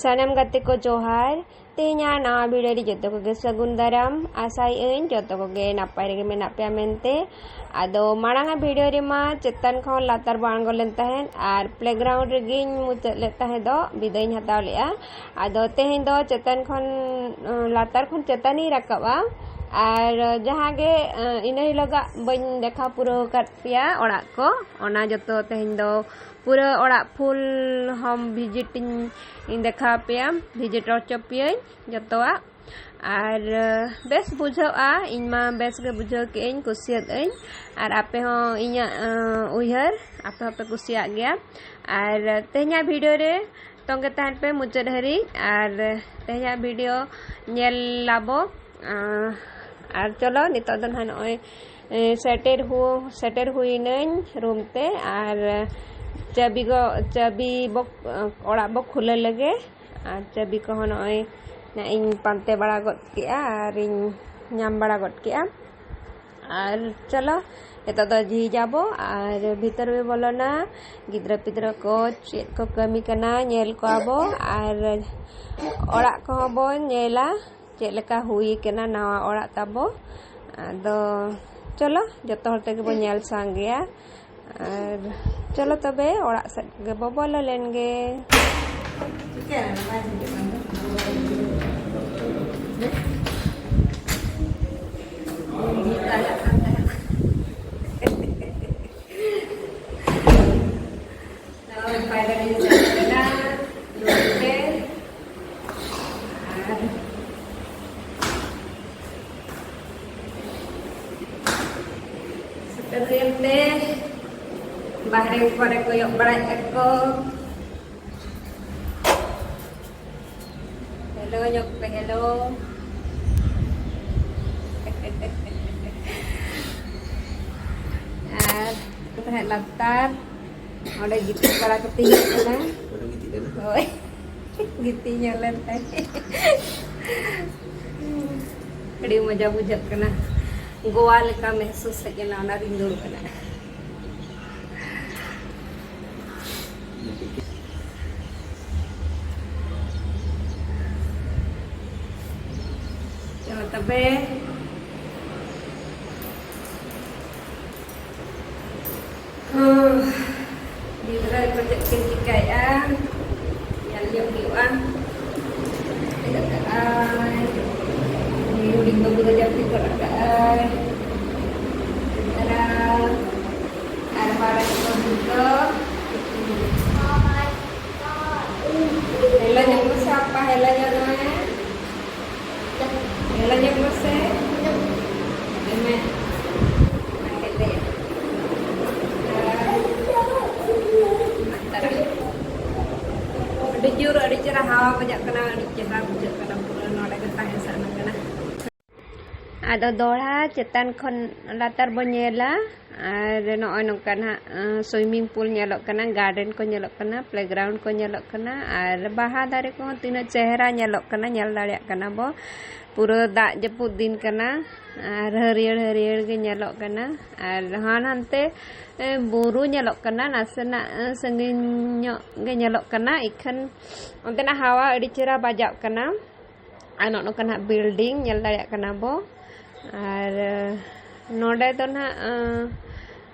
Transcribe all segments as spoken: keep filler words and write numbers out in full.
ᱥᱟᱱᱟᱢ ᱜᱟᱛᱮ ᱠᱚ ᱡᱚᱦᱟᱨ᱾ ᱛᱮᱦᱮᱧᱟᱜ ᱱᱟᱣᱟ ᱵᱷᱤᱰᱤᱭᱳ ᱨᱮ ᱡᱚᱛᱚ ᱠᱚᱜᱮ ᱥᱟᱹᱜᱩᱱ ᱫᱟᱨᱟᱢ᱾ ᱟᱥᱟᱭᱮᱫ ᱟᱹᱧ ᱡᱚᱛᱚ ᱠᱚᱜᱮ ᱱᱟᱯᱟᱭ ᱨᱮᱜᱮ ᱢᱮᱱᱟᱜ ᱯᱮᱭᱟ ᱢᱮᱱᱛᱮ᱾ ᱟᱫᱚ ᱢᱟᱲᱟᱝ ᱟᱜ ᱵᱷᱤᱰᱤᱭᱳ ᱨᱮᱢᱟ ᱪᱮᱛᱟᱱ ᱠᱷᱚᱱ ᱞᱟᱛᱟᱨ ᱵᱚ ᱟᱬᱜᱚ ᱞᱮᱱ ᱛᱟᱦᱮᱸᱫ ᱟᱨ ᱯᱞᱮᱜᱨᱟᱣᱩᱱᱰ ᱨᱮᱜᱮᱧ ᱢᱩᱪᱟᱹᱫ ᱞᱮᱫ ᱛᱟᱦᱮᱸ ᱫᱚ, ᱵᱤᱫᱟᱹᱭ ᱤᱧ ᱦᱟᱛᱟᱣ ᱞᱮᱫᱼᱟ᱾ ᱟᱫᱚ ᱛᱮᱦᱮᱧ ᱫᱚ ᱪᱮᱛᱟᱱ ᱠᱷᱚᱱ, ᱞᱟᱛᱟᱨ ᱠᱷᱚᱱ ᱪᱮᱛᱟᱱ ᱤᱧ ᱨᱟᱠᱟᱵᱼᱟ᱾ ᱟᱨ ᱡᱟᱦᱟᱸ ᱜᱮ, ᱤᱱᱟᱹ ᱦᱤᱞᱳᱜᱟᱜ ᱵᱟᱹᱧ ᱫᱮᱠᱷᱟᱣ ᱯᱩᱨᱟᱹᱣ ᱟᱠᱟᱫ ᱯᱮᱭᱟ ᱚᱲᱟᱜ ᱠᱚ, ᱚᱱᱟ ᱡᱚᱛᱚ ᱛᱮᱦᱮᱧ ᱫᱚ ᱯᱩᱨᱟᱹ ᱚᱲᱟᱜ ᱯᱷᱩᱞ ᱦᱳᱢ ᱵᱷᱤᱡᱤᱴ ᱤᱧ, ᱤᱧ ᱫᱮᱠᱷᱟᱣ ᱯᱮᱭᱟ, ᱵᱷᱤᱡᱤᱴ ᱦᱚᱪᱚ ᱯᱮᱭᱟᱹᱧ ᱡᱚᱛᱚᱣᱟᱜ᱾ ᱟᱨ ᱵᱮᱥ ᱵᱩᱡᱷᱟᱹᱜᱼᱟ, ᱤᱧ ᱢᱟ ᱵᱮᱥ ᱜᱮ ᱵᱩᱡᱷᱟᱹᱣ ᱠᱮᱜ ᱟᱹᱧ, ᱠᱩᱥᱤᱭᱟᱫ ᱟᱹᱧ᱾ ᱟᱨ ᱟᱯᱮ ᱦᱚᱸ ᱤᱧᱟᱹᱜ ᱩᱭᱦᱟᱹᱨ ᱟᱯᱮ ᱦᱚᱸᱯᱮ ᱠᱩᱥᱤᱭᱟᱜ ᱜᱮᱭᱟ᱾ ᱟᱨ ᱛᱮᱦᱮᱧᱟᱜ ᱵᱷᱤᱰᱤᱭᱳ ᱨᱮ ᱛᱚᱸᱜᱮ ᱛᱟᱦᱮᱱ ᱯᱮ ᱢᱩᱪᱟᱹᱫ ᱦᱟᱹᱨᱤᱡ᱾ ᱟᱨ ᱛᱮᱦᱮᱧᱟᱜ ᱵᱷᱤᱰᱤᱭᱳ ᱧᱮᱞ ᱟᱵᱚ᱾ ᱟᱨ ᱪᱚᱞᱚ, ᱱᱤᱛᱚᱜ ᱫᱚ ᱱᱟᱦᱟᱜ ᱱᱚᱜᱼᱚᱭ ᱥᱮᱴᱮᱨ ᱦᱩ ᱥᱮᱴᱮᱨ ᱦᱩᱭᱱᱟᱹᱧ ᱨᱩᱢ ᱛᱮ᱾ ᱟᱨ ᱪᱟᱹᱵᱤ ᱜᱚ ᱪᱟᱹᱵᱤ ᱵᱚ ᱚᱲᱟᱜ ᱵᱚ ᱠᱷᱩᱞᱟᱹᱣ ᱞᱮᱜᱮ᱾ ᱟᱨ ᱪᱟᱹᱵᱤ ᱠᱚᱦᱚᱸ ᱱᱚᱜᱼᱚᱭ ᱱᱟᱜ ᱤᱧ ᱯᱟᱱᱛᱮ ᱵᱟᱲᱟ ᱜᱚᱫ ᱠᱮᱜᱼᱟ ᱟᱨ ᱤᱧ ᱧᱟᱢ ᱵᱟᱲᱟ ᱜᱚᱫ ᱠᱮᱜᱼᱟ᱾ ᱟᱨ ᱪᱚᱞᱚ, ᱱᱤᱛᱚᱜ ᱫᱚ ᱡᱷᱤᱡ ᱟᱵᱚ ᱟᱨ ᱵᱷᱤᱛᱟᱹᱨ ᱵᱚ ᱵᱚᱞᱚᱱᱟ᱾ ᱜᱤᱫᱽᱨᱟᱹ ᱯᱤᱫᱽᱨᱟᱹ ᱠᱚ ᱪᱮᱫ ᱠᱚ ᱠᱟᱹᱢᱤ ᱠᱟᱱᱟ ᱧᱮᱞ ᱠᱚᱣᱟ ᱵᱚ, ᱟᱨ ᱚᱲᱟᱜ ᱠᱚᱦᱚᱸ ᱵᱚ ᱧᱮᱞᱟ ᱪᱮᱫ ᱞᱮᱠᱟ ᱦᱩᱭ ᱠᱟᱱᱟ ᱱᱟᱣᱟ ᱚᱲᱟᱜ ᱛᱟᱵᱚ᱾ ᱟᱫᱚ ᱪᱚᱞᱚ, ᱡᱚᱛᱚ ᱦᱚᱲ ᱛᱮᱜᱮ ᱵᱚ ᱧᱮᱞ ᱥᱟᱝᱜᱮᱭᱟ᱾ ᱟᱨ ᱪᱚᱞᱚ ᱛᱚᱵᱮ, ᱚᱲᱟᱜ ᱥᱮᱫ ᱜᱮᱵᱚ ᱵᱚᱞᱚ ᱞᱮᱱ ᱜᱮ᱾ ᱱᱚᱜᱼᱚᱭ ᱯᱷᱟᱭᱱᱟᱞᱤ ᱥᱮᱴᱮᱨ ᱮᱱᱟ ᱨᱩᱢ ᱛᱮ᱾ ᱟᱨ ᱥᱮᱴᱮᱨ ᱦᱩᱭᱮᱱ ᱛᱮ ᱵᱟᱦᱨᱮ ᱠᱚᱨᱮ ᱠᱚᱭᱚᱜ ᱵᱟᱲᱟᱭᱮᱫ ᱠᱚ᱾ ᱦᱮᱞᱳ ᱧᱚᱜ ᱯᱮ, ᱦᱮᱞᱳ᱾ ᱟᱨ ᱛᱟᱦᱮᱸ ᱞᱟᱛᱟᱨ ᱚᱸᱰᱮ ᱜᱤᱛᱤᱡ ᱵᱟᱲᱟ ᱠᱟᱛᱮ ᱦᱩᱭᱩᱜ ᱠᱟᱱᱟ᱾ ᱚᱸᱰᱮ ᱜᱤᱛᱤᱡ ᱠᱟᱱᱟ᱾ ᱦᱳᱭ, ᱜᱤᱛᱤᱡ ᱧᱮᱞ ᱞᱮᱱ ᱛᱟᱭ᱾ ᱟᱹᱰᱤ ᱢᱚᱡᱟ ᱵᱩᱡᱷᱟᱹᱜ ᱠᱟᱱᱟ, ᱜᱳᱣᱟ ᱞᱮᱠᱟ ᱢᱮᱦᱥᱩᱥ ᱦᱮᱡ ᱮᱱᱟ, ᱚᱱᱟᱛᱤᱧ ᱫᱩᱲᱩᱵ ᱮᱱᱟ᱾ ᱛᱚᱵᱮ, ᱦᱚᱸ, ᱜᱤᱫᱽᱨᱟᱹ ᱠᱚ ᱪᱮᱫ ᱠᱤᱱ ᱪᱤᱠᱟᱹᱭᱮᱫᱼᱟ? ᱧᱮᱞ ᱧᱚᱜ ᱦᱩᱭᱩᱜᱼᱟ᱾ ᱪᱮᱫ ᱟᱠᱟᱫᱼᱟᱭ? ᱩᱱᱤ ᱦᱩᱰᱤᱧ ᱵᱟᱹᱵᱩ ᱫᱚ ᱡᱟᱹᱯᱤᱫ ᱜᱚᱫ ᱟᱠᱟᱫᱼᱟᱭ᱾ ᱛᱟᱨᱟ᱾ ᱟᱨ ᱢᱟᱨᱟᱝ ᱵᱟᱹᱵᱩ ᱫᱚ ᱦᱮᱞᱳ ᱧᱚᱜ ᱢᱮᱥᱮ ᱟᱯᱟ, ᱦᱮᱞᱳ ᱧᱚᱜ ᱢᱮ᱾ ᱦᱮᱞᱳ ᱧᱚᱜ ᱢᱮᱥᱮ᱾ ᱮᱢᱮ᱾ ᱟᱹᱰᱤ ᱡᱳᱨ, ᱟᱹᱰᱤ ᱪᱮᱦᱨᱟ ᱦᱟᱣᱟ ᱵᱟᱡᱟᱜ ᱠᱟᱱᱟ, ᱟᱹᱰᱤ ᱪᱮᱦᱨᱟ ᱵᱩᱡᱷᱟᱹᱜ ᱠᱟᱱᱟ, ᱯᱩᱨᱟᱹ ᱱᱚᱰᱮ ᱜᱮ ᱛᱟᱦᱮᱸ ᱥᱟᱱᱟ ᱠᱟᱱᱟ᱾ ᱟᱫᱚ ᱫᱚᱦᱲᱟ ᱪᱮᱛᱟᱱ ᱠᱷᱚᱱ ᱞᱟᱛᱟᱨ ᱵᱚᱱ ᱧᱮᱞᱟ, ᱟᱨ ᱱᱚᱜᱼᱚᱭ ᱱᱚᱝᱠᱟ ᱱᱟᱦᱟᱜ, ᱟᱸ, swimming pool ᱧᱮᱞᱚᱜ ᱠᱟᱱᱟ, garden ᱠᱚ ᱧᱮᱞᱚᱜ ᱠᱟᱱᱟ, playground ᱠᱚ ᱧᱮᱞᱚᱜ ᱠᱟᱱᱟ, ᱟᱨ ᱵᱟᱦᱟ ᱫᱟᱨᱮ ᱠᱚᱦᱚᱸ ᱛᱤᱱᱟᱹᱜ ᱪᱮᱦᱨᱟ ᱧᱮᱞᱚᱜ ᱠᱟᱱᱟ, ᱧᱮᱞ ᱫᱟᱲᱮᱭᱟᱜ ᱠᱟᱱᱟ ᱵᱚ᱾ ᱯᱩᱨᱟᱹ ᱫᱟᱜ ᱡᱟᱹᱯᱩᱫ ᱫᱤᱱ ᱠᱟᱱᱟ, ᱟᱨ ᱦᱟᱹᱨᱭᱟᱹᱲ ᱦᱟᱹᱨᱭᱟᱹᱲ ᱜᱮ ᱧᱮᱞᱚᱜ ᱠᱟᱱᱟ᱾ ᱟᱨ ᱦᱟᱱ ᱦᱟᱱᱛᱮ, ᱮ, ᱵᱩᱨᱩ ᱧᱮᱞᱚᱜ ᱠᱟᱱᱟ, ᱱᱟᱥᱮᱱᱟᱜ, ᱮ, ᱥᱟᱺᱜᱤᱧ ᱧᱚᱜ ᱜᱮ ᱧᱮᱞᱚᱜ ᱠᱟᱱᱟ, ᱤᱠᱷᱟᱹᱱ ᱚᱱᱛᱮᱱᱟᱜ ᱦᱟᱣᱟ ᱟᱹᱰᱤ ᱪᱮᱦᱨᱟ ᱵᱟᱡᱟᱜ ᱠᱟᱱᱟ᱾ ᱟᱨ ᱱᱚᱜᱼᱚ ᱱᱚᱝᱠᱟ ᱱᱟᱦᱟᱜ building ᱧᱮᱞ ᱫᱟᱲᱮᱭᱟᱜ ᱠᱟᱱᱟ ᱵᱚ᱾ ᱟᱨ, ᱟᱸ, ᱱᱚᱰᱮ ᱫᱚ ᱱᱟᱦᱟᱜ, ᱟᱸ,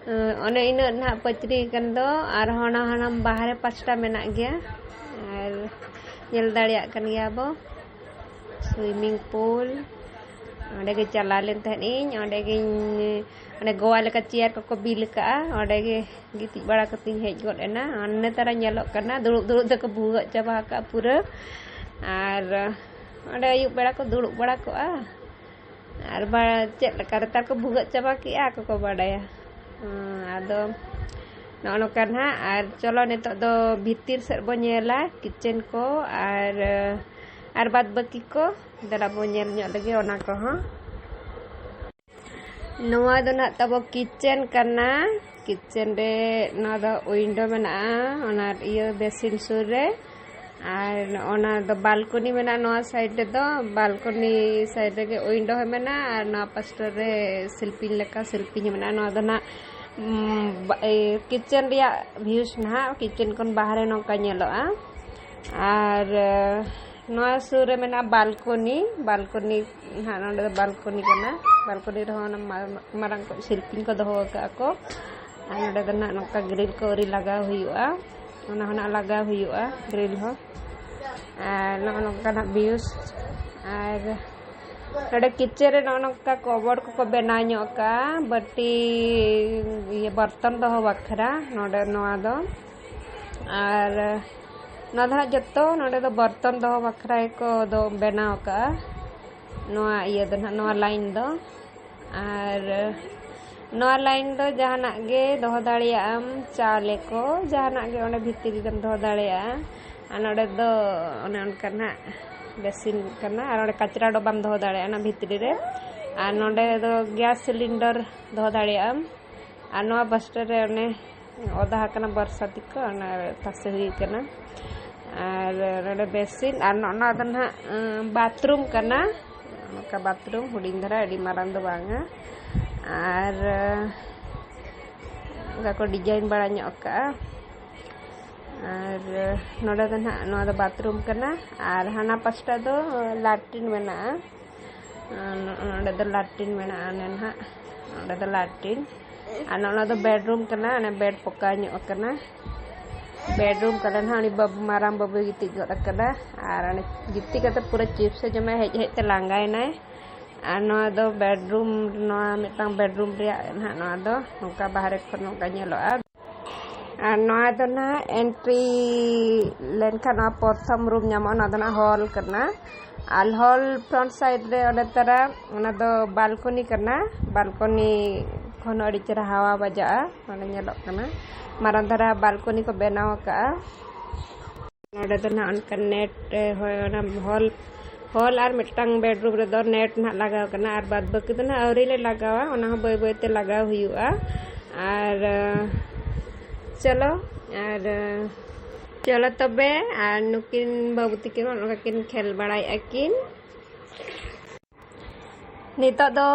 ᱟᱸ, ᱚᱱᱮ ᱤᱱᱟᱹᱜ ᱱᱟᱦᱟᱜ ᱯᱟᱹᱪᱨᱤ ᱟᱠᱟᱱ ᱫᱚ, ᱟᱨ ᱦᱚᱸ ᱚᱱᱟ ᱦᱟᱱᱟᱢ ᱵᱟᱦᱨᱮ ᱯᱟᱥᱴᱟ ᱢᱮᱱᱟᱜ ᱜᱮᱭᱟ᱾ ᱟᱨ ᱧᱮᱞ ᱫᱟᱲᱮᱭᱟᱜ ᱠᱟᱱ ᱜᱮᱭᱟ ᱵᱚ, swimming pool᱾ ᱚᱸᱰᱮ ᱜᱮ ᱪᱟᱞᱟᱣ ᱞᱮᱱ ᱛᱟᱦᱮᱸᱫ ᱤᱧ, ᱚᱸᱰᱮ ᱜᱤᱧ, ᱚᱸᱰᱮ ᱜᱳᱣᱟ ᱞᱮᱠᱟ chair ᱠᱚᱠᱚ ᱵᱤᱞ ᱟᱠᱟᱫᱼᱟ, ᱚᱸᱰᱮ ᱜᱮ ᱜᱤᱛᱤᱡ ᱵᱟᱲᱟ ᱠᱟᱛᱮᱧ ᱦᱮᱡ ᱜᱚᱫ ᱮᱱᱟ᱾ ᱟᱨ ᱱᱮᱛᱟᱨ ᱧᱮᱞᱚᱜ ᱠᱟᱱᱟ, ᱫᱩᱲᱩᱵ ᱫᱩᱲᱩᱵ ᱛᱮᱠᱚ ᱵᱷᱩᱜᱟᱹᱜ ᱪᱟᱵᱟ ᱟᱠᱟᱫᱼᱟ ᱯᱩᱨᱟᱹ᱾ ᱟᱨ ᱚᱸᱰᱮ ᱟᱹᱭᱩᱵ ᱵᱮᱲᱟ ᱠᱚ ᱫᱩᱲᱩᱵ ᱵᱟᱲᱟ ᱠᱚᱜᱼᱟ᱾ ᱟᱨ ᱵᱟ-, ᱪᱮᱫ ᱞᱮᱠᱟ ᱱᱮᱛᱟᱨ ᱠᱚ ᱵᱷᱩᱜᱟᱹᱜ ᱪᱟᱵᱟ ᱠᱮᱜᱼᱟ, ᱟᱠᱚ ᱠᱚ ᱵᱟᱰᱟᱭᱟ᱾ ᱦᱮᱸ, ᱟᱫᱚ ᱱᱚᱜᱼᱚ ᱱᱚᱝᱠᱟ ᱱᱟᱦᱟᱜ᱾ ᱟᱨ ᱪᱚᱞᱚ, ᱱᱤᱛᱚᱜ ᱫᱚ ᱵᱷᱤᱛᱤᱨ ᱥᱮᱫ ᱵᱚ ᱧᱮᱞᱟ, kitchen ᱠᱚ ᱟᱨ, ᱟᱨ ᱵᱟᱫ ᱵᱟᱹᱠᱤ ᱠᱚ᱾ ᱫᱮᱞᱟ ᱵᱚ ᱧᱮᱞ ᱧᱚᱜ ᱞᱮᱜᱮ ᱚᱱᱟ ᱠᱚᱦᱚᱸ᱾ ᱱᱚᱣᱟ ᱫᱚ ᱱᱟᱦᱟᱜ ᱛᱟᱵᱚ kitchen ᱠᱟᱱᱟ᱾ Kitchen ᱨᱮ ᱱᱚᱣᱟ ᱫᱚ window ᱢᱮᱱᱟᱜᱼᱟ, ᱚᱱᱟ ᱤᱭᱟᱹ ᱵᱮᱥᱤᱱ ᱥᱩᱨ ᱨᱮ᱾ ᱟᱨ ᱚᱱᱟ ᱫᱚ balcony ᱢᱮᱱᱟᱜᱼᱟ, ᱱᱚᱣᱟ side ᱨᱮᱫᱚ balcony side ᱨᱮᱜᱮ window ᱦᱚᱸ ᱢᱮᱱᱟᱜᱼᱟ᱾ ᱟᱨ ᱱᱚᱣᱟ ᱯᱟᱥᱴᱟ ᱨᱮ ᱥᱤᱞᱯᱤᱧ ᱞᱮᱠᱟ ᱥᱤᱞᱯᱤᱧ ᱦᱚᱸ ᱢᱮᱱᱟᱜᱼᱟ᱾ ᱱᱚᱣᱟ ᱫᱚ ᱱᱟᱦᱟᱜ, ᱩᱢ, ᱵᱟ-, ᱮ, kitchen ᱨᱮᱭᱟᱜ views ᱱᱟᱦᱟᱜ, kitchen ᱠᱷᱚᱱ ᱵᱟᱦᱨᱮ ᱱᱚᱝᱠᱟ ᱧᱮᱞᱚᱜᱼᱟ᱾ ᱟᱨ, ᱮ, ᱱᱚᱣᱟ ᱥᱩᱨ ᱨᱮ ᱢᱮᱱᱟᱜᱼᱟ ᱵᱟᱞᱠᱚᱱᱤ᱾ ᱵᱟᱞᱠᱚᱱᱤ ᱱᱟᱦᱟᱜ, ᱱᱚᱰᱮ ᱫᱚ ᱵᱟᱞᱠᱚᱱᱤ ᱠᱟᱱᱟ᱾ ᱵᱟᱞᱠᱚᱱᱤ ᱨᱮᱦᱚᱸ ᱚᱱᱟ ᱢᱟ-, ᱢᱟᱨᱟᱝ ᱠᱚᱡ ᱥᱤᱞᱯᱤᱧ ᱠᱚ ᱫᱚᱦᱚ ᱟᱠᱟᱫᱼᱟ ᱠᱚ᱾ ᱟᱨ ᱱᱚᱰᱮ ᱫᱚ ᱱᱟᱦᱟᱜ ᱱᱚᱝᱠᱟ ᱜᱨᱤᱞ ᱠᱚ ᱟᱹᱣᱨᱤ ᱞᱟᱜᱟᱣ ᱦᱩᱭᱩᱜᱼᱟ, ᱚᱱᱟ ᱦᱚᱸ ᱱᱟᱦᱟᱜ ᱞᱟᱜᱟᱣ ᱦᱩᱭᱩᱜᱼᱟ ᱜᱨᱤᱞ ᱦᱚᱸ᱾ ᱟᱨ ᱱᱚᱜᱼᱚ ᱱᱚᱝᱠᱟᱱᱟᱜ ᱵᱷᱤᱭᱩᱥ᱾ ᱟᱨ ᱱᱚᱰᱮ ᱠᱤᱪᱮᱱ ᱨᱮ ᱱᱚᱜᱼᱚ ᱱᱚᱝᱠᱟ ᱠᱚᱵᱚᱨ ᱠᱚᱠᱚ ᱵᱮᱱᱟᱣ ᱧᱚᱜ ᱟᱠᱟᱫᱼᱟ, ᱵᱟᱹᱴᱤ, ᱤᱭᱟᱹ, ᱵᱚᱨᱛᱚᱱ ᱫᱚᱦᱚ ᱵᱟᱠᱷᱨᱟ ᱱᱚᱰᱮ ᱱᱚᱣᱟ ᱫᱚ᱾ ᱟᱨ ᱱᱚᱣᱟ ᱫᱚ ᱦᱟᱸᱜ ᱡᱚᱛᱚ ᱱᱚᱰᱮ ᱫᱚ ᱵᱚᱨᱛᱚᱱ ᱫᱚᱦᱚ ᱵᱟᱠᱷᱨᱟ ᱜᱮᱠᱚ ᱫᱚ ᱵᱮᱱᱟᱣ ᱟᱠᱟᱫᱼᱟ, ᱱᱚᱣᱟ ᱤᱭᱟᱹ ᱫᱚ ᱱᱟᱦᱟᱜ, ᱱᱚᱣᱟ ᱞᱟᱭᱤᱱ ᱫᱚ᱾ ᱟᱨ ᱱᱚᱣᱟ ᱞᱟᱭᱤᱱ ᱫᱚ ᱡᱟᱦᱟᱱᱟᱜ ᱜᱮ ᱫᱚᱦᱚ ᱫᱟᱲᱮᱭᱟᱜ ᱟᱢ, ᱪᱟᱣᱞᱮ ᱠᱚ, ᱡᱟᱦᱟᱱᱟᱜ ᱜᱮ ᱚᱸᱰᱮ ᱵᱷᱤᱛᱨᱤ ᱨᱮᱢ ᱫᱚᱦᱚ ᱫᱟᱲᱮᱭᱟᱜᱼᱟ᱾ ᱟᱨ ᱱᱚᱰᱮ ᱫᱚ ᱚᱱᱮ ᱚᱱᱠᱟ ᱱᱟᱦᱟᱜ ᱵᱮᱥᱤᱱ ᱠᱟᱱᱟ, ᱟᱨ ᱚᱸᱰᱮ ᱠᱟᱪᱨᱟ ᱰᱚᱵᱟᱢ ᱫᱚᱦᱚ ᱫᱟᱲᱮᱭᱟᱜᱼᱟ ᱚᱱᱟ ᱵᱷᱤᱛᱨᱤ ᱨᱮ᱾ ᱟᱨ ᱱᱚᱰᱮ ᱫᱚ ᱜᱮᱥ ᱥᱤᱞᱤᱱᱰᱟᱨ ᱫᱚᱦᱚ ᱫᱟᱲᱮᱭᱟᱜ ᱟᱢ᱾ ᱟᱨ ᱱᱚᱣᱟ ᱵᱟᱥᱴᱟ ᱨᱮ ᱚᱱᱮ ᱚᱫᱟ ᱟᱠᱟᱱᱟ ᱵᱚᱨᱥᱟᱛᱤ ᱠᱚ, ᱚᱱᱟ ᱛᱟᱥᱮ ᱦᱩᱭ ᱟᱠᱟᱱᱟ᱾ ᱟᱨ ᱱᱚᱰᱮ ᱵᱮᱥᱤᱱ, ᱟᱨ ᱱᱚᱜᱼᱚ ᱱᱚᱣᱟ ᱫᱚ ᱱᱟᱦᱟᱜ, ᱟᱸ, ᱵᱟᱛᱷᱨᱩᱢ ᱠᱟᱱᱟ᱾ ᱱᱚᱝᱠᱟ ᱵᱟᱛᱷᱨᱩᱢ ᱦᱩᱰᱤᱧ ᱫᱷᱟᱨᱟ, ᱟᱹᱰᱤ ᱢᱟᱨᱟᱝ ᱫᱚ ᱵᱟᱝᱟ᱾ ᱟᱨ, ᱟᱸ, ᱚᱱᱠᱟ ᱠᱚ ᱰᱤᱡᱟᱭᱤᱱ ᱵᱟᱲᱟ ᱧᱚᱜ ᱠᱟᱜᱼᱟ᱾ ᱟᱨ ᱱᱚᱰᱮ ᱫᱚ ᱱᱟᱦᱟᱜ ᱱᱚᱣᱟ ᱫᱚ ᱵᱟᱛᱷᱨᱩᱢ ᱠᱟᱱᱟ, ᱟᱨ ᱦᱟᱱᱟ ᱯᱟᱥᱴᱟ ᱫᱚ ᱞᱟᱴᱨᱤᱱ ᱢᱮᱱᱟᱜᱼᱟ᱾ ᱟᱨ ᱱᱚ-, ᱱᱚᱰᱮ ᱫᱚ ᱞᱟᱴᱨᱤᱱ ᱢᱮᱱᱟᱜᱼᱟ, ᱚᱱᱮ ᱱᱟᱦᱟᱜ ᱱᱚᱰᱮ ᱫᱚ ᱞᱟᱴᱨᱤᱱ᱾ ᱟᱨ ᱱᱚᱜᱼᱚ ᱱᱚᱣᱟ ᱫᱚ ᱵᱮᱰᱨᱩᱢ ᱠᱟᱱᱟ, ᱚᱱᱮ ᱵᱮᱰ ᱯᱚᱠᱟ ᱧᱚᱜ ᱟᱠᱟᱱᱟ᱾ ᱵᱮᱰᱨᱩᱢ ᱠᱟᱱᱟ ᱱᱟᱦᱟᱜ, ᱩᱱᱤ ᱵᱟᱹᱵᱩ, ᱢᱟᱨᱟᱝ ᱵᱟᱹᱵᱩᱭ ᱜᱤᱛᱤᱡ ᱜᱚᱫ ᱟᱠᱟᱱᱟ᱾ ᱟᱨ ᱚᱱᱮ ᱜᱤᱛᱤᱡ ᱠᱟᱛᱮ ᱯᱩᱨᱟᱹ ᱪᱤᱯᱥ ᱮ ᱡᱚᱢᱟᱭ, ᱦᱮᱡ ᱦᱮᱡ ᱛᱮ ᱞᱟᱸᱜᱟᱭᱮᱱᱟᱭ᱾ ᱟᱨ ᱱᱚᱣᱟ ᱫᱚ ᱵᱮᱰᱨᱩᱢ, ᱱᱚᱣᱟ ᱢᱤᱫᱴᱟᱝ ᱵᱮᱰᱨᱩᱢ ᱨᱮᱭᱟᱜ ᱱᱟᱦᱟᱜ, ᱱᱚᱣᱟ ᱫᱚ ᱱᱚᱝᱠᱟ ᱵᱟᱦᱨᱮ ᱠᱷᱚᱱ ᱱᱚᱝᱠᱟ ᱧᱮᱞᱚᱜᱼᱟ᱾ ᱟᱨ ᱱᱚᱣᱟ ᱫᱚ ᱱᱟᱦᱟᱜ ᱮᱱᱴᱨᱤ ᱞᱮᱱᱠᱷᱟᱱ ᱱᱚᱣᱟ ᱯᱨᱚᱛᱷᱚᱢ ᱨᱩᱢ ᱧᱟᱢᱚᱜᱼᱟ, ᱱᱚᱣᱟ ᱫᱚ ᱱᱟᱦᱟᱜ ᱦᱚᱞ ᱠᱟᱱᱟ᱾ ᱟᱨ ᱦᱚᱞ ᱯᱷᱨᱚᱱᱴ ᱥᱟᱭᱤᱰ ᱨᱮ ᱚᱸᱰᱮ ᱛᱟᱨᱟ, ᱚᱱᱟ ᱫᱚ ᱵᱟᱞᱠᱚᱱᱤ ᱠᱟᱱᱟ᱾ ᱵᱟᱞᱠᱚᱱᱤ ᱠᱷᱚᱱ ᱟᱹᱰᱤ ᱪᱮᱦᱨᱟ ᱦᱟᱣᱟ ᱵᱟᱡᱟᱜᱼᱟ, ᱱᱚᱸᱰᱮ ᱧᱮᱞᱚᱜ ᱠᱟᱱᱟ᱾ ᱢᱟᱨᱟᱝ ᱫᱷᱟᱨᱟ ᱵᱟᱞᱠᱚᱱᱤ ᱠᱚ ᱵᱮᱱᱟᱣ ᱟᱠᱟᱜᱼᱟ᱾ ᱱᱚᱰᱮ ᱫᱚ ᱱᱟᱦᱟᱜ ᱚᱱᱠᱟ ᱱᱮᱴ, ᱮ, ᱦᱳᱭ, ᱚᱱᱟ ᱦᱚᱞ, ᱦᱚᱞ ᱟᱨ ᱢᱤᱫᱴᱟᱝ ᱵᱮᱰᱨᱩᱢ ᱨᱮᱫᱚ ᱱᱮᱴ ᱱᱟᱦᱟᱜ ᱞᱟᱜᱟᱣ ᱠᱟᱱᱟ, ᱟᱨ ᱵᱟᱫ ᱵᱟᱹᱠᱤ ᱫᱚ ᱱᱟᱦᱟᱜ ᱟᱹᱣᱨᱤ ᱞᱮ ᱞᱟᱜᱟᱣᱟ, ᱚᱱᱟ ᱦᱚᱸ ᱵᱟᱹᱭ ᱵᱟᱹᱭ ᱛᱮ ᱞᱟᱜᱟᱣ ᱦᱩᱭᱩᱜᱼᱟ᱾ ᱟᱨ, ᱮ, ᱪᱚᱞᱚ, ᱟᱨ, ᱮ, ᱪᱚᱞᱚ ᱛᱚᱵᱮ, ᱟᱨ ᱱᱩᱠᱤᱱ ᱵᱟᱹᱵᱩ ᱛᱟᱹᱠᱤᱱ ᱢᱟ ᱱᱚᱝᱠᱟ ᱠᱤᱱ ᱠᱷᱮᱞ ᱵᱟᱲᱟᱭᱮᱫᱼᱟ ᱠᱤᱱ᱾ ᱱᱤᱛᱚᱜ ᱫᱚ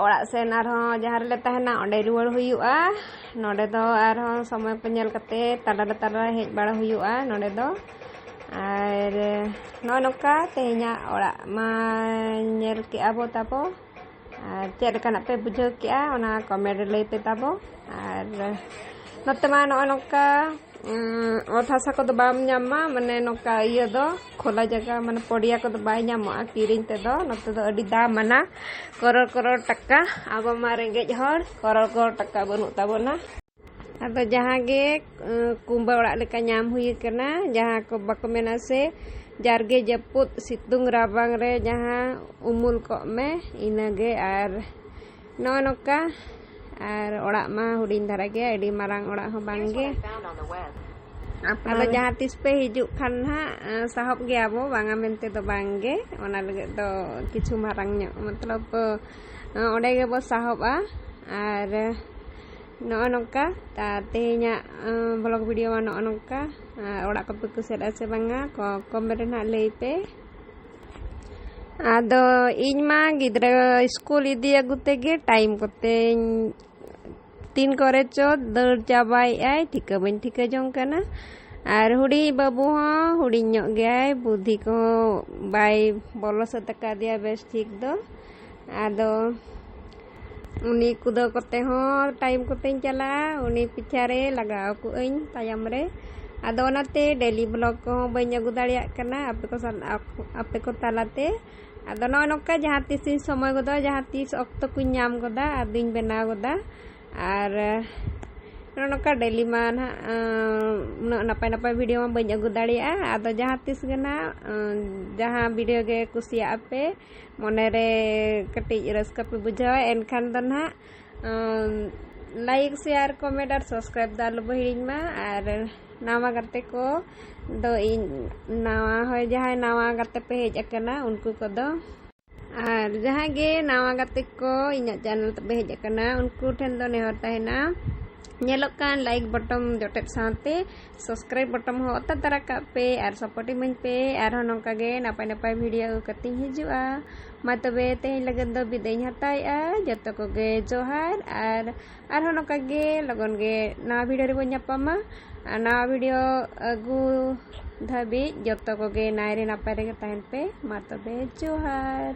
ᱚᱲᱟᱜ ᱥᱮᱱ ᱟᱨᱦᱚᱸ ᱡᱟᱦᱟᱸ ᱨᱮᱞᱮ ᱛᱟᱦᱮᱱᱟ, ᱚᱸᱰᱮ ᱨᱩᱣᱟᱹᱲ ᱦᱩᱭᱩᱜᱼᱟ᱾ ᱱᱚᱰᱮ ᱫᱚ ᱟᱨᱦᱚᱸ ᱥᱚᱢᱚᱭ ᱠᱚ ᱧᱮᱞ ᱠᱟᱛᱮ ᱛᱟᱞᱟ ᱨᱮ, ᱛᱟᱞᱟ ᱨᱮ ᱦᱮᱡ ᱵᱟᱲᱟ ᱦᱩᱭᱩᱜᱼᱟ ᱱᱚᱰᱮ ᱫᱚ᱾ ᱟᱨ ᱱᱚᱜᱼᱚ ᱱᱚᱝᱠᱟ ᱛᱮᱦᱮᱧᱟᱜ ᱚᱲᱟᱜ ᱢᱟ ᱧᱮᱞ ᱠᱮᱜᱼᱟ ᱵᱚ ᱛᱟᱵᱚ᱾ ᱟᱨ ᱪᱮᱫ ᱞᱮᱠᱟᱱᱟᱜ ᱯᱮ ᱵᱩᱡᱷᱟᱹᱣ ᱠᱮᱜᱼᱟ, ᱚᱱᱟ comment ᱨᱮ ᱞᱟᱹᱭ ᱯᱮ ᱛᱟᱵᱚ᱾ ᱟᱨ ᱱᱚᱛᱮ ᱢᱟ ᱱᱚᱜᱼᱚ ᱱᱚᱝᱠᱟ, ᱩᱸ, ᱚᱛ ᱦᱟᱥᱟ ᱠᱚᱫᱚ ᱵᱟᱢ ᱧᱟᱢᱟ, ᱢᱟᱱᱮ ᱱᱚᱝᱠᱟ ᱤᱭᱟᱹ ᱫᱚ, ᱠᱷᱳᱞᱟ ᱡᱟᱭᱜᱟ, ᱢᱟᱱᱮ ᱯᱚᱲᱤᱭᱟ ᱠᱚᱫᱚ ᱵᱟᱭ ᱧᱟᱢᱚᱜᱼᱟ ᱠᱤᱨᱤᱧ ᱛᱮᱫᱚ᱾ ᱱᱚᱛᱮ ᱫᱚ ᱟᱹᱰᱤ ᱫᱟᱢ ᱟᱱᱟ, ᱠᱚᱨᱳᱲ ᱠᱚᱨᱳᱲ ᱴᱟᱠᱟ᱾ ᱟᱵᱚ ᱢᱟ ᱨᱮᱸᱜᱮᱡ ᱦᱚᱲ, ᱠᱚᱨᱳᱲ ᱠᱚᱨᱳᱲ ᱴᱟᱠᱟ ᱵᱟᱹᱱᱩᱜ ᱛᱟᱵᱚᱱᱟ᱾ ᱟᱫᱚ ᱡᱟᱦᱟᱸ ᱜᱮ, ᱟᱸ, ᱠᱩᱢᱵᱟᱹ ᱚᱲᱟᱜ ᱞᱮᱠᱟ ᱧᱟᱢ ᱦᱩᱭ ᱟᱠᱟᱱᱟ, ᱡᱟᱦᱟᱸ ᱠᱚ ᱵᱟᱠᱚ ᱢᱮᱱᱟ ᱥᱮ, ᱡᱟᱨᱜᱮ ᱡᱟᱹᱯᱩᱫ ᱥᱤᱛᱩᱝ ᱨᱟᱵᱟᱝ ᱨᱮ ᱡᱟᱦᱟᱸ ᱩᱢᱩᱞ ᱠᱚᱜ ᱢᱮ, ᱤᱱᱟᱹᱜᱮ᱾ ᱟᱨ ᱱᱚᱜᱼᱚ ᱱᱚᱝᱠᱟ, ᱟᱨ ᱚᱲᱟᱜ ᱢᱟ ᱦᱩᱰᱤᱧ ᱫᱷᱟᱨᱟ ᱜᱮᱭᱟ, ᱟᱹᱰᱤ ᱢᱟᱨᱟᱝ ᱚᱲᱟᱜ ᱦᱚᱸ ᱵᱟᱝ ᱜᱮ᱾ ᱟᱫᱚ ᱡᱟᱦᱟᱸ ᱛᱤᱥ ᱯᱮ ᱦᱤᱡᱩᱜ ᱠᱷᱟᱱ ᱱᱟᱦᱟᱜ, ᱟᱸ, ᱥᱟᱦᱚᱵ ᱜᱮᱭᱟ ᱵᱚ, ᱵᱟᱝᱟ ᱢᱮᱱᱛᱮ ᱫᱚ ᱵᱟᱝ ᱜᱮ᱾ ᱚᱱᱟ ᱞᱟᱹᱜᱤᱫ ᱫᱚ ᱠᱤᱪᱷᱩ ᱢᱟᱨᱟᱝ ᱧᱚᱜ, ᱢᱚᱛᱞᱚᱵ, ᱟᱸ, ᱚᱸᱰᱮ ᱜᱮᱵᱚ ᱥᱟᱦᱚᱵᱼᱟ᱾ ᱟᱨ ᱱᱚᱜᱼᱚ ᱱᱚᱝᱠᱟ, ᱛᱟ-, ᱛᱮᱦᱮᱧᱟᱜ, ᱟᱸ, vlog video ᱢᱟ ᱱᱚᱜᱼᱚ ᱱᱚᱝᱠᱟ᱾ ᱟᱨ ᱚᱲᱟᱜ ᱠᱚᱯᱮ ᱠᱩᱥᱤᱭᱟᱫᱼᱟ ᱥᱮ ᱵᱟᱝᱟ? ᱠᱚ-, comment ᱨᱮ ᱱᱟᱦᱟᱜ ᱞᱟᱹᱭ ᱯᱮ᱾ ᱟᱫᱚ ᱤᱧ ᱢᱟ ᱜᱤᱫᱽᱨᱟᱹ ᱥᱠᱩᱞ ᱤᱫᱤ ᱟᱹᱜᱩ ᱛᱮᱜᱮ time ᱠᱚᱛᱮᱧ, ᱛᱤᱱ ᱠᱚᱨᱮ ᱪᱚ ᱫᱟᱹᱲ ᱪᱟᱵᱟᱭᱮᱫᱼᱟᱭ, ᱴᱷᱤᱠᱟᱹ ᱵᱟᱹᱧ ᱴᱷᱤᱠᱟᱹ ᱡᱚᱝ ᱠᱟᱱᱟ᱾ ᱟᱨ ᱦᱩᱰᱤᱧ ᱵᱟᱹᱵᱩ ᱦᱚᱸ ᱦᱩᱰᱤᱧ ᱧᱚᱜ ᱜᱮᱭᱟᱭ, ᱵᱩᱫᱷᱤ ᱠᱚᱦᱚᱸ ᱵᱟᱭ ᱵᱚᱞᱚ ᱥᱟᱹᱛ ᱟᱠᱟᱫᱮᱭᱟ ᱵᱮᱥ ᱴᱷᱤᱠ ᱫᱚ᱾ ᱟᱫᱚ ᱩᱱᱤ ᱠᱩᱫᱟᱹᱣ ᱠᱚᱛᱮ ᱦᱚᱸ time ᱠᱚᱛᱮᱧ ᱪᱟᱞᱟᱜᱼᱟ, ᱩᱱᱤ ᱯᱤᱪᱷᱟ ᱨᱮ ᱞᱟᱜᱟᱣ ᱠᱚᱜ ᱟᱹᱧ ᱛᱟᱭᱚᱢ ᱨᱮ᱾ ᱟᱫᱚ ᱚᱱᱟᱛᱮ daily vlog ᱠᱚᱦᱚᱸ ᱵᱟᱹᱧ ᱟᱹᱜᱩ ᱫᱟᱲᱮᱭᱟᱜ ᱠᱟᱱᱟ ᱟᱯᱮ ᱠᱚ ᱥᱟᱞ-, ᱟᱯ-, ᱟᱯᱮ ᱠᱚ ᱛᱟᱞᱟᱛᱮ᱾ ᱟᱫᱚ ᱱᱚᱜᱼᱚ ᱱᱚᱝᱠᱟ ᱡᱟᱦᱟᱸ ᱛᱤᱥ ᱤᱧ ᱥᱚᱢᱚᱭ ᱜᱚᱫᱚᱜᱼᱟ, ᱡᱟᱦᱟᱸ ᱛᱤᱥ ᱚᱠᱛᱚ ᱠᱚᱧ ᱧᱟᱢ ᱜᱚᱫᱟ, ᱟᱫᱚᱧ ᱵᱮᱱᱟᱣ ᱜᱚᱫᱟ᱾ ᱟᱨ ᱱᱚᱜᱼᱚ ᱱᱚᱝᱠᱟ daily ᱢᱟ ᱱᱟᱦᱟᱜ, ᱟᱸ, ᱩᱱᱟᱹᱜ ᱱᱟᱯᱟᱭ ᱱᱟᱯᱟᱭ video ᱢᱟ ᱵᱟᱹᱧ ᱟᱹᱜᱩ ᱫᱟᱲᱮᱭᱟᱜᱼᱟ᱾ ᱟᱫᱚ ᱡᱟᱦᱟᱸ ᱛᱤᱥ ᱜᱮ ᱱᱟᱦᱟᱜ, ᱟᱸ, ᱡᱟᱦᱟᱸ video ᱜᱮ ᱠᱩᱥᱤᱭᱟᱜᱼᱟ ᱯᱮ, ᱢᱚᱱᱮ ᱨᱮ ᱠᱟᱹᱴᱤᱡ ᱨᱟᱹᱥᱠᱟᱹ ᱯᱮ ᱵᱩᱡᱷᱟᱹᱣᱟ, ᱮᱱᱠᱷᱟᱱ ᱫᱚ ᱱᱟᱦᱟᱜ, ᱟᱸ, like, share, comment ᱟᱨ subscribe ᱫᱚ ᱟᱞᱚ ᱵᱚ ᱦᱤᱲᱤᱧ ᱢᱟ᱾ ᱟᱨ ᱱᱟᱣᱟ ᱜᱟᱛᱮ ᱠᱚ ᱫᱚ ᱤᱧ, ᱱᱟᱣᱟ, ᱦᱳᱭ, ᱡᱟᱦᱟᱸᱭ ᱱᱟᱣᱟ ᱜᱟᱛᱮ ᱯᱮ ᱦᱮᱡ ᱟᱠᱟᱱᱟ, ᱩᱱᱠᱩ ᱠᱚᱫᱚ, ᱟᱨ ᱡᱟᱦᱟᱸᱭ ᱜᱮ ᱱᱟᱣᱟ ᱜᱟᱛᱮ ᱠᱚ ᱤᱧᱟᱹᱜ channel ᱛᱮᱯᱮ ᱦᱮᱡ ᱟᱠᱟᱱᱟ, ᱩᱱᱠᱩ ᱴᱷᱮᱱ ᱫᱚ ᱱᱮᱦᱚᱨ ᱛᱟᱦᱮᱱᱟ, ᱧᱮᱞᱚᱜ ᱠᱟᱱ like button ᱡᱚᱴᱮᱫ ᱥᱟᱶᱛᱮ subscribe button ᱦᱚᱸ ᱚᱛᱟ ᱛᱟᱨᱟ ᱠᱟᱜ ᱯᱮ ᱟᱨ support ᱤᱢᱟᱹᱧ ᱯᱮ᱾ ᱟᱨᱦᱚᱸ ᱱᱚᱝᱠᱟ ᱜᱮ ᱱᱟᱯᱟᱭ ᱱᱟᱯᱟᱭ video ᱟᱹᱜᱩ ᱠᱟᱛᱮᱧ ᱦᱤᱡᱩᱜᱼᱟ᱾ ᱢᱟ ᱛᱚᱵᱮ ᱛᱮᱦᱮᱧ ᱞᱟᱹᱜᱤᱫ ᱫᱚ ᱵᱤᱫᱟᱹᱭ ᱤᱧ ᱦᱟᱛᱟᱣᱮᱜᱼᱟ᱾ ᱡᱚᱛᱚ ᱠᱚᱜᱮ ᱡᱚᱦᱟᱨ, ᱟᱨ ᱟᱨᱦᱚᱸ ᱱᱚᱝᱠᱟ ᱜᱮ ᱞᱚᱜᱚᱱ ᱜᱮ ᱱᱟᱣᱟ video ᱨᱮᱵᱚᱱ ᱧᱟᱯᱟᱢᱟ᱾ ᱟᱨ ᱱᱟᱣᱟ video ᱟᱹᱜᱩ ᱫᱷᱟᱹᱵᱤᱡ ᱡᱚᱛᱚ ᱠᱚᱜᱮ ᱱᱟᱭ ᱨᱮ ᱱᱟᱯᱟᱭ ᱨᱮᱜᱮ ᱛᱟᱦᱮᱱ ᱯᱮ᱾ ᱢᱟ ᱛᱚᱵᱮ ᱡᱚᱦᱟᱨ᱾